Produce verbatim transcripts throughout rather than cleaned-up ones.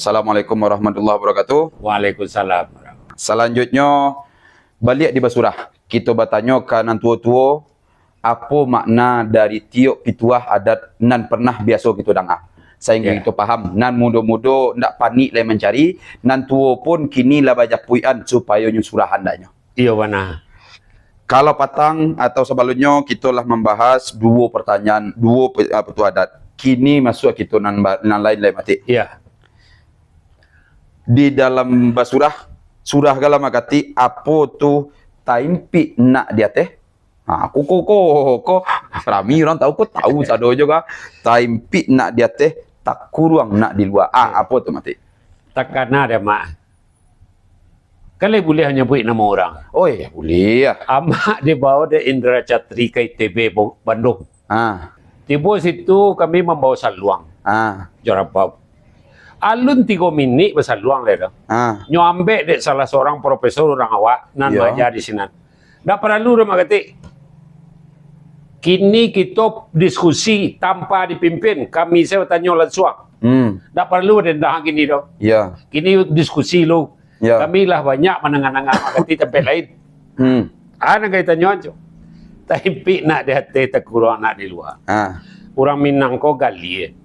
Assalamualaikum warahmatullahi wabarakatuh. Waalaikumsalam. Salanjutnyo, baliak di basurah. Kito batanyo ka nan tuo-tuo, apo makna dari tiok pituah adat nan pernah biaso kito danga, sainggo Ya. kito paham. Nan mudo-mudo ndak panik lai mancari, nan tuo pun kini lah bajapuikan supayo nyo surah andaknyo. Iyo, bana. Kalau patang atau sabalunnyo, kito lah mambahas duo pertanyaan, duo pe-, apo tu, adat. Kini masuak kito nan ba-, nan lain lai, Matik. Iya. Di dalam basurah, surah gala makatik, apo tu taimpik nak di ateh? Ha, ko, ko, ko, ko, rami urang tahu, ko tahu sado jo ka. Taimpik nak di ateh, takuruang nak di lua. Ah, apo tu, Matik? Takana deh, Mak. Kan lai buliah nyabuik namo urang? Oi, buliah. Amak dibawa dek Indra Catri ka I T B Bo-, Bandung. Ah. Tibo situ kami mambawa saluang. Ah. Jorabab. Alun tigo minik basaluang lai tu. Ah. Nyo ambek dek salah sorang profesor urang awak nan Iyo. maaja di sinan. Ndak paralu doh, Mak Katik. Kini kito diskusi tanpa dipimpin, kami sajo batanyo lansuang. Hmm. Ndak paralu dendah kini doh. Iyo. Kini diskusi lu. Iyo. Kami lah banyak mandanga-danga Mak Katik tampek lain. Hmm. Ah, nan ka ditanyo tu. Taimpik nak di ateh, takuruang nak di lua. Ah. Urang Minang ko galie.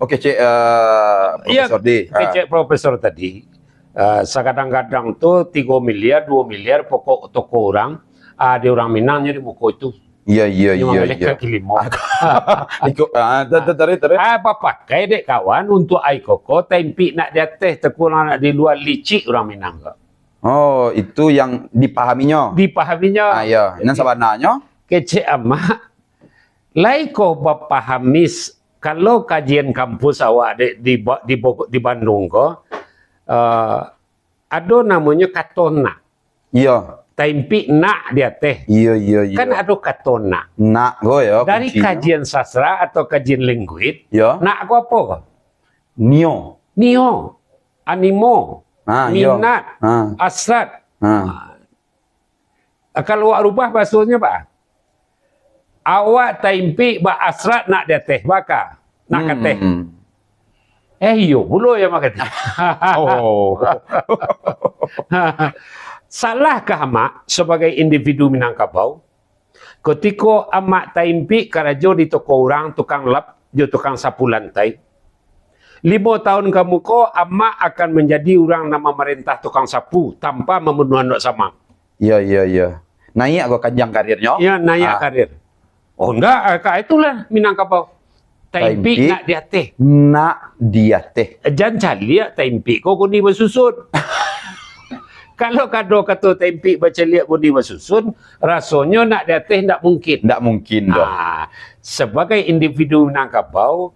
Oke, cek, eh, Iyo, Profesor D. Ah. Kecek Profesor tadi. Ah, sakadang-kadang tu tigo miliar, duo miliar pokok toko urang, ah, di urang Minang nyo di muko tu. Iyo, iyo, Nyo iyo, manggaleh iyo. kaki limo. Iko, ah, ta-, ta-, tarik, tarik. Ah, bapakai dek kawan untuak ai koko, taimpik nak di ateh, takuruang nak di lua, licik urang Minang ko. Oh, itu yang dipahaminyo. Dipahaminyo. Ah, iyo. Nan Jadi, sabananyo? Kecek Amak, lai ko bapahami s-, kalau kajian kampus awak di, di Ba-, di Bogor, di Bandung ko, eh, ado namonyo kato nak. Iyo. Taimpik nak di ateh. Iyo, iyo, iyo. Kan ado kato nak. Nak ko yo Dari kuncinyo. kajian sastra atau kajian linguis, Iyo. nak ko apo ko? Nio. Nio. Animo. Ah, iyo. Minat. Ah. Asrat. Ah. Ah, kalau awak rubah bahasonyo, Pak, awak taimpik baasrat nak di ateh, baka, nak ka ateh. Hmm. Eh, iyo pulo yo, Mak Katik. Oh. Salahkah Amak sabagai individu Minangkabau, kutiko Amak taimpik karajo di toko urang, tukang lap, jo tukang sapu lantai? Limo taun ka muko, Amak akan manjadi urang nan mamarentah tukang sapu tanpa mamunuah andok samang. Iyo, iyo, iyo. Naiak ko kanjang kariernyo? Iyo, naiak Ah. karier. Oh, ndak, ah, ka itulah Minangkabau. Taimpik Taimpik nak di ateh. nak di ateh. Jan caliak taimpik ko guni basusun. Kalau kado kato taimpik bacaliak guni basusun, rasonyo nak di ateh ndak mungkin. Ndak mungkin doh. Ah, sabagai individu Minangkabau,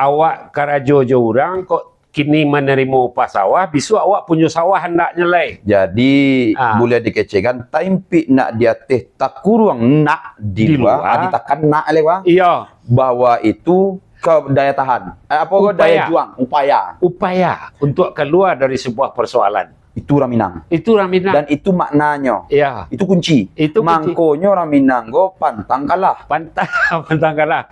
awak karajo jo urang, kok kini manarimo upah sawah, bisuak awak punyo sawah andaknyo lai. Jadi, Ah. buliah dikecekkan, taimpik nak di ateh, takuruang nak di Di lua, lua. ah, ditakan nak lai, Bang. Iyo. Bahwa itu ke daya tahan. Eh, apa ko, daya Upaya. juang, upaya. Upaya untuk kalua dari sabuah parsoalan. Itu urang Minang. Itu urang Minang. Dan itu maknanyo. Iyo. Itu kunci. Itu kunci. Mangkonyo urang Minang ko pantang kalah. Pantang, pantang kalah.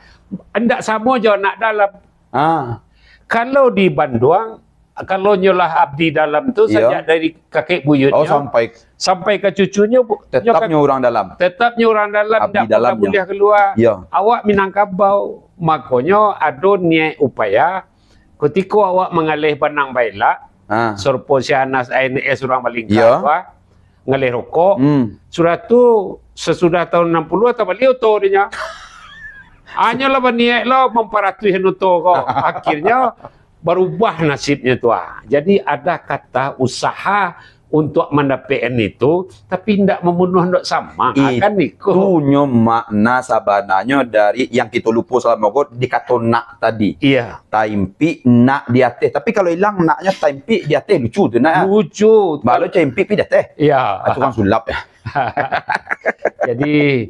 Ndak samo jo anak dalam. Ah. Kalau di Banduang, kalau nyolah abdi dalam tu, Iyo. sajak dari kakek buyutnyo Oh, sampai sampai ka cucunyo, bu-, Tetap nyo ka-, nyo urang dalam. tetap nyo urang dalam, Abdi ndak dalam pernah nyo. buliah kalua. Iyo. Awak Minangkabau, makonyo ado niaik upaya, kutiko awak mangaleh banang baelak, Ah. sarupo si Anas A N S urang Balingka Iyo. tu, ah, ngaleh rokok. Hmm. Sudah tu, sasudah tahun anam puluah, tabali oto dinyo. Hanyolah baniaik lo mamparatuihan oto ko. Akhirnyo, barubah nasibnyo tu, ah. Jadi, ada kata usaha untuk mandapekkan itu, tapi indak mamunuah andok samang, ah, kan iko. Itunyo makna sabananyo dari yang kito lupo salamo ko di kato nak tadi. Iya. Taimpik nak di ateh. Tapi kalau ilang naknyo taimpik di ateh, lucu tu nak, ah. Lucu. Balo taimpik pi di ateh. Iya. Ah, tukang sulap ya. Jadi,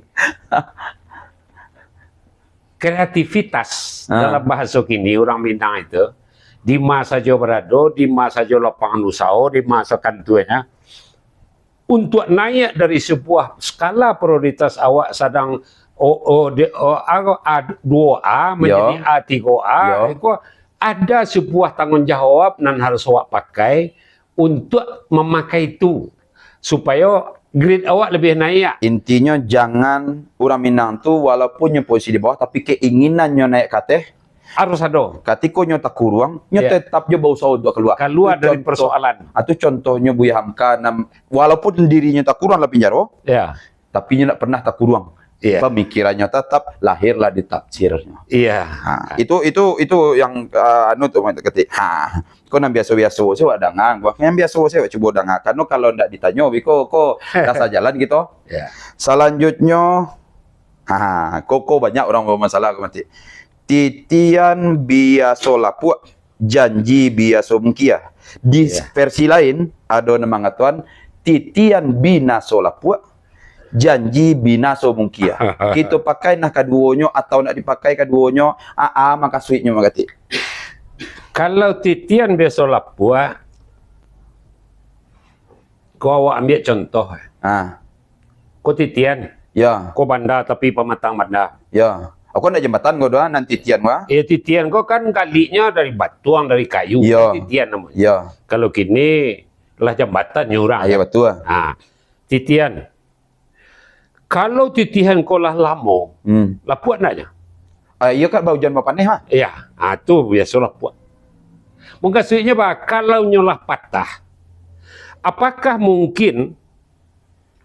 kreativitas Ah. dalam bahaso kini urang Minang itu, di ma sajo barado, di ma sajo lapangan usaho, di ma sakantuanyo, untuk naik dari sebuah skala prioritas awak sadang o, o, di, o, a, a, duo A manjadi Yo. A tigo A, Yo. iko Ada sebuah tanggung jawab nan harus awak pakai untuk memakai itu, supayo grade awak lebih naik. Intinyo, jangan urang Minang tu, walaupun nyo posisi di bawah, tapi keinginannyo naik ka ateh, harus ado. Katiko nyo takuruang, nyo Ya. tetap jo bausaho untuk kalua. Kalua Itu dari contoh, persoalan. Ah, tu contohnyo Buya Hamka, nam-, walaupun dirinyo takuruang dalam pinjaro, Ya. tapi nyo ndak pernah takuruang. Iya. Pamikirannyo tatap, lahirlah di tafsirnyo. Iya. Ha, itu, itu, itu yang, ah, anu tu, Mak Ketik. Ha, ko nan biaso-biaso se wak danga, ko nan biaso se wak cubo danga. Karano kalau ndak ditanyo, biko, ko rasa jalan gitu. Iya. Salanjutnyo, ha, ko, ko banyak urang bamasalah, ko mati. Titian biaso lapuak, janji biaso mungkia. Di Iya. versi lain, ado nan mangatoan, titian binaso lapuak, janji binaso mungkia. Kito pakai nah kaduonyo atau ndak dipakai kaduonyo, aa makasuiknyo, Mak Ketik. Kalau titian biaso lapuak, ko awak ambiak contoh. Ah. Ko titian. Ya. Ko banda tapi pamatang banda. Ya. Aku ndak jambatan ko doh, nan titian ko. Eh, titian ko kan galiknyo dari batuang, dari kayu. Ya. Titian namonyo. Ya. Kalau kini lah jambatan nyo urang. Ah, ya, kan? Betul. Ha. Titian. Kalau titian ko lah lamo, Hmm. lapuak ndak nyo? Ah, iyo kan baujan bapaneh, ha? Iya. Ha, tu biaso lapuak. Mukasuiknyo, bah, kalau nyo lah patah, apakah mungkin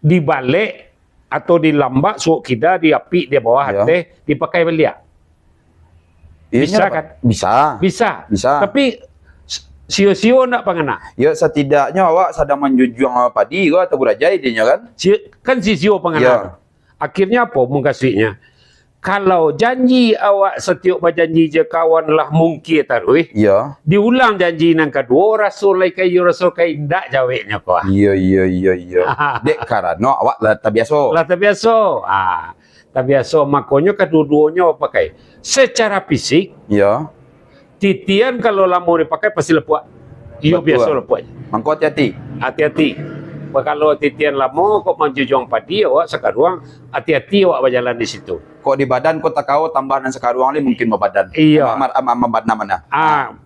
dibalek atau dilambak suok kida, diapik di bawah Ya. ateh, dipakai baliak? Iyo, Bisa, nyo kan? Bisa. Bisa. Bisa. Tapi, s-, sio-sio ndak pangana. Yo, setidaknyo awak sadang manjujuang padi ko atau burajai dinyo, kan? Si-, kan sisio pangana. Ya. Akhirnyo apo mukasuiknyo? Kalau janji awak satiok bajanji jo kawan lah mungkia taruih, Iyo. diulang janji nan kaduo, raso lai ka iyo, raso ka indak jaweknyo ko, ah. Iyo, iyo, iyo, iyo. Dek karano awak lah tabiaso. Lah tabiaso. Ah, tabiaso, makonyo kaduo-duonyo pakai. Secara fisik, Iyo. titian kalau lamo dipakai pasti lapuak. Iyo, Batua. biaso lapuak. Mangko hati-hati. Hati-hati. Kalau titian lamo kok manjujuang padi, awak sakaruang, hati-hati awak bajalan di situ. Kok di badan kok takao, tambah nan sakaruang ni mungkin babadan. Iya. Amak, amak, amak badan mana? Ah,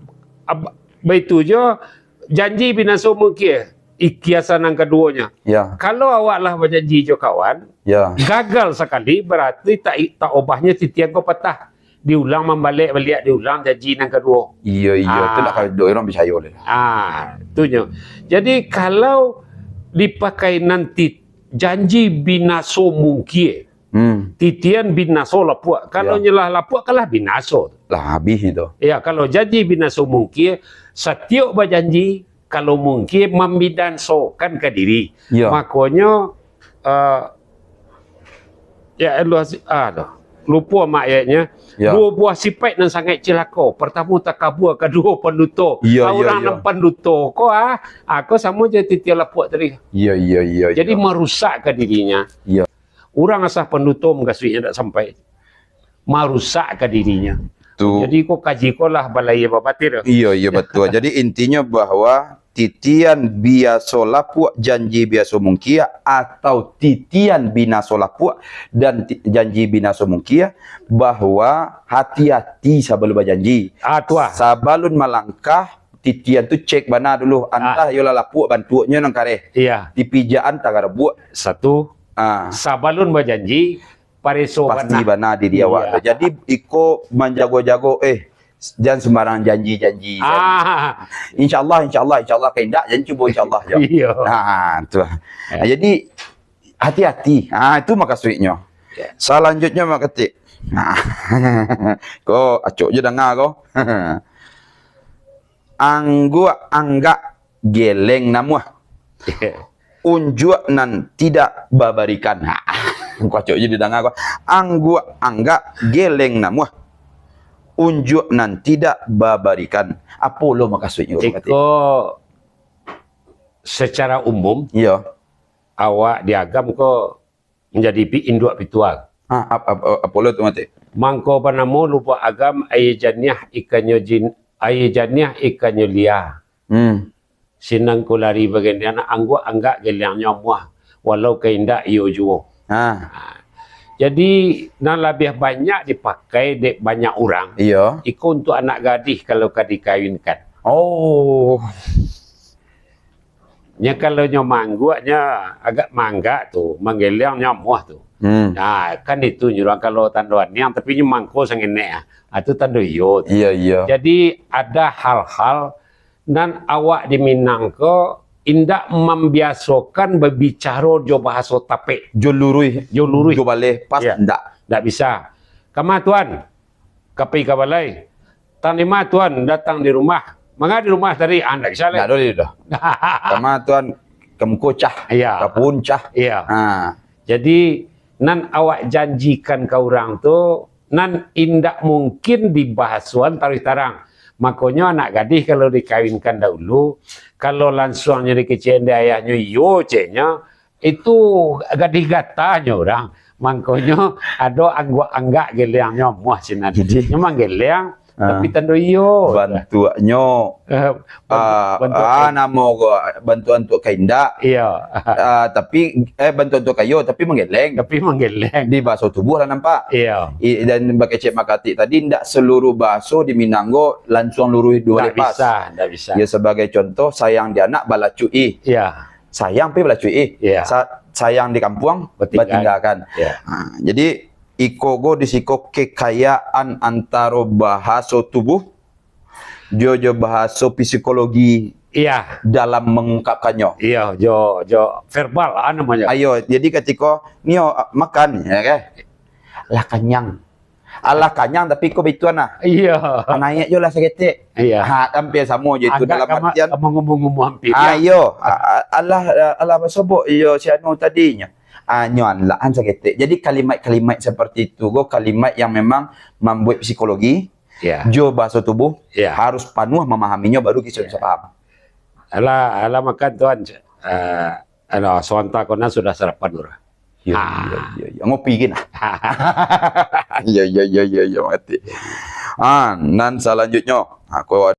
ab-, baitu jo, janji binaso mungkia, i-, kiasan nan kaduonyo. Ya. Kalau awak lah bajanji jo kawan, Ya. gagal sakali, berarti tak i-, tak obahnyo titian ko patah. Diulang mambalek baliak, diulang janji nan kaduo. Iyo, iyo, tu Ah. nak kalau urang picayo leh. Ah, tu nyo. Jadi, kalau dipakai nanti janji binaso mungkia, Hmm. titian binaso lapuak. Kalau Ya. nyo lah lapuak, kan lah binaso. Lah habih itu. Ya, kalau janji binaso mungkia, satiok bajanji, kalau mungkin mambinansokan ka diri. Ya. Makonyo, eh, ya, lu-, ah, doh. Lupo mak ayatnyo. Ya. Duo buah sipaik nan sangaik cilako. Partamo takabua, kaduo panduto. Ya, Ah, ya, urang ya. nan panduto ko, ah, ah, ko samo jo titian lapuak tadi. Ya, ya, ya, Jadi ya. marusak ka dirinyo. Ya. Urang asa panduto mukasuiknyo dak sampai. Marusak ka dirinyo. Tu. Jadi ko kaji ko lah balai babatir. Iyo, iyo, betul. Jadi intinyo bahwa titian biaso lapuak, janji biaso mungkia, atau titian binaso lapuak dan ti-, janji binaso mungkia, bahwa hati-hati sabalun bajanji. Ah, tu ah. Sabalun malangkah, titian tu cek bana dulu, antah Ah. iyo lah lapuak bantuaknyo nan kareh. Iya. Dipijaan tagarabuak. Satu. Ah. Sabalun bajanji, pareso Pasti bana. bana diri awak Iya. tu. Jadi, iko manjago-jago, eh, jan sembarang janji-janji. Ah. Insya Allah, insya Allah, insya Allah, ka indak, jan cubo insya Allah, jo. Iya. Nah, tu. Ya. Jadi, hati-hati. Ah, itu makasuiknyo. Ya. Salanjutnyo, Mak Ketik. Nah. Ko, acok je danga ko. Angguak anggak geleng namuah. Unjuak nan tidak babarikan. Ha, kocok je didanga ko. Angguak anggak geleng namuah. Unjuak nan tidak babarikan. Apo lo makasuiknyo, Mak Ketik? Iko secara umum, Iyo. awak di agam ko manjadi pi-, induak pituar. Ah, ap-, ap-, ap-, apo lo tu, Mak Ketik? Mangko banamo lubuak agam, aia janiah ikannyo jin-, aia janiah ikannyo lia. Hmm. Sinan ko lari bagandian, angguak anggak gelengnyo amuah, walau ka indak iyo juo. Ha. Ha. Jadi, nan labiah banyak dipakai dek banyak urang, Iyo. iko untuk anak gadih kalau ka dikawinkan. Oh. Nya kalau nyo maangguak, nya agak maanggak tu, manggeleang nyo amuah tu. Hmm. Nah, kan itu nyo urang kalau tando aniang, tapi nyo mangko sangenek ah. Ah, tu tando iyo tu. Iyo, iyo. Jadi, ada hal-hal nan awak di Minang ko indak mambiasokan babicaro jo bahaso tapek. Jo luruih. Jo luruih. Jo baleh pas, Iyo. ndak. Ndak bisa. Kama tuan, ka pai ka balai. Tang lima tuan datang di rumah. Manga di rumah tadi? Ah, ndak bisa lai. Ndak ado lai doh. Kama tuan, ka muko cah. Iyo. Ka puun cah. Iyo. Ha. Jadi, nan awak janjikan ka urang tu, nan indak mungkin dibahasoan taruih tarang. Makonyo anak gadih kalau dikawinkan dahulu, kalau lansuangnyo dikecekan dek ayahnyo, iyo ceknyo, itu gadih gatanyo urang. Mangkonyo ado anggak-anggak geleangnyo amuah sinan. Jadi, nyo manggeleang, Ah. tapi tando iyo. Bantuaknyo, Eh, bantu-, ah, bantuak ah, kain. namo ko, bantuak untuak kain dak? Iyo. Ah, tapi, eh, bantuak untuak kayo, tapi manggeleng. Tapi manggeleng. Di bahaso tubuh lah nampak. Iyo. I-, dan bakecek makatik tadi, ndak seluruh bahaso di Minang ko lansuang luruih duo Ndak baleh pas. bisa, ndak bisa. Ya, sebagai contoh, sayang di anak balacuik. Iyo. Sayang pai balacuik. Iyo. Sa-, sayang di kampuang Batinggal. batinggalkan. Iyo. Ha, jadi, iko go di siko kekayaan antaro bahaso tubuh jo, jo bahaso psikologi Iyo. dalam mengungkapkannyo. Iyo, jo, jo verbal, ah, namonyo. Ayo, jadi katiko nio, ah, makan, ya kan? Lah kanyang. Alah kanyang, tapi ko baituan lah. Iyo. Ah, naiak jo lah saketek. Iyo. Ha, hampir samo jo itu Agak dalam kama-, artian. kama ngomong-ngomong hampir, Ah, ya. iyo. Ah, ah, alah, ah, alah basobok iyo si anu tadinyo. Ah, nyo anlakan saketek. Jadi kalimat-kalimat seperti itu, go kalimat yang memang mambuek psikologi, Iyo. jo bahaso tubuh, Iyo. harus panuah mamahaminyo, baru kito Iyo. bisa paham. Alah, alah makan tuan. Ah, alah, sontak ko nan sudah sarapan urang. Yo, Ah. yo, yo, yo. Ngopi gin lah. Yo, yo, yo, yo, yo, mati. Ah, nan salanjutnyo. Ah, ko